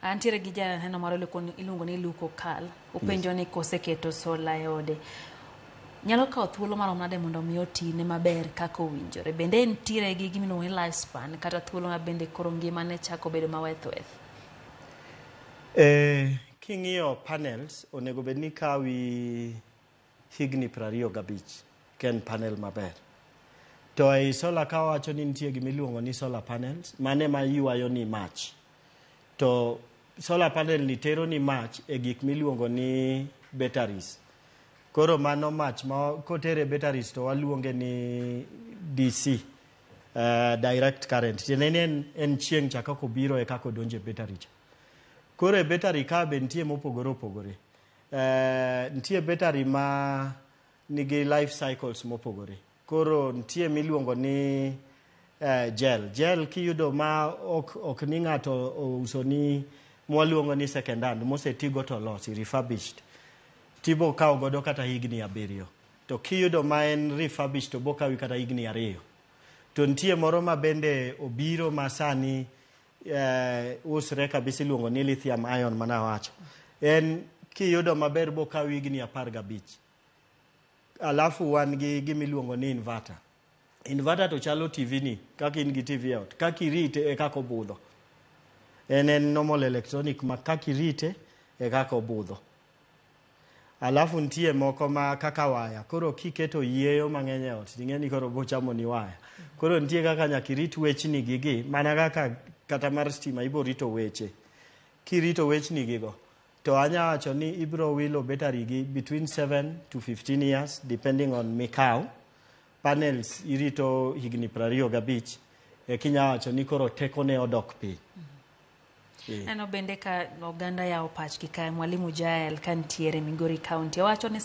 Antiere gi janeno moro iluongo ni Luke Okal. Openjo ni koseketo sola e ode, nyalo kawo thuolo marom nade mondo mi otine maber kaka owinjore? Bende entiere gi gima iluongo ni lifespan kata thuolo ma bende koro ngimane chako bedo maweth weth? King'iyo panels, onego bed ni kawi higni 25 ka en panel maber. To ei solar ka wawacho ni nitie gima iluongo ni solar panels, mano ema ywayo ni mach. To solar panel ni tero ni mach e gik miluongo ni batteries. Koro mano mach ma kotere batteries to waluonge ni DC, direct current. Tiende ni en chieng' cha kaka obiro e kaka odonjo e battery cha. Koro e battery ka be nitie mopogore opogore. Nitie battery ma nigi life cycles mopogore. Koro nitie miluongo ni gel. Gel kiyudo ma ok ni ng'ato ouso ni mwaluongo ni second hand, mosetigo to olosi, refurbished. Tibo kawo godo kata higni 7. To kiyudo ma en refurbished to bo kawi kata higni 2. To nitie moro ma bende obiro ma sani usre kabisa iluongo ni lithium ion manawacho. En kiyudo maber bo kawi higni 15. Alafu wan gi gimiluongo ni inverter. Inverter to chalo TV ni, kaka in gi TV e ot. Kaka irite e kaka obudho. En normal electronic ma kaka irite e kaka obudho. Alafu nitie moko ma kaka waya. Koro kiketo yieyo mang'eny e ot, ting'e ni koro bochamo ni waya. Koro nitie kaka nyaka irit wechni gi gi, mana kaka kata mar stima ibo rito weche. Kirito wechni gigo, to anya wacho ni ibro wilo battery gi between 7 to 15 years depending on mikaw. Panels irito higni 25, ekinya wacho ni koro tekone odok piny. Neno bende ka oganda yawo pachgi ka Mwalimu Jael ka nitiere Migori County. Owacho ni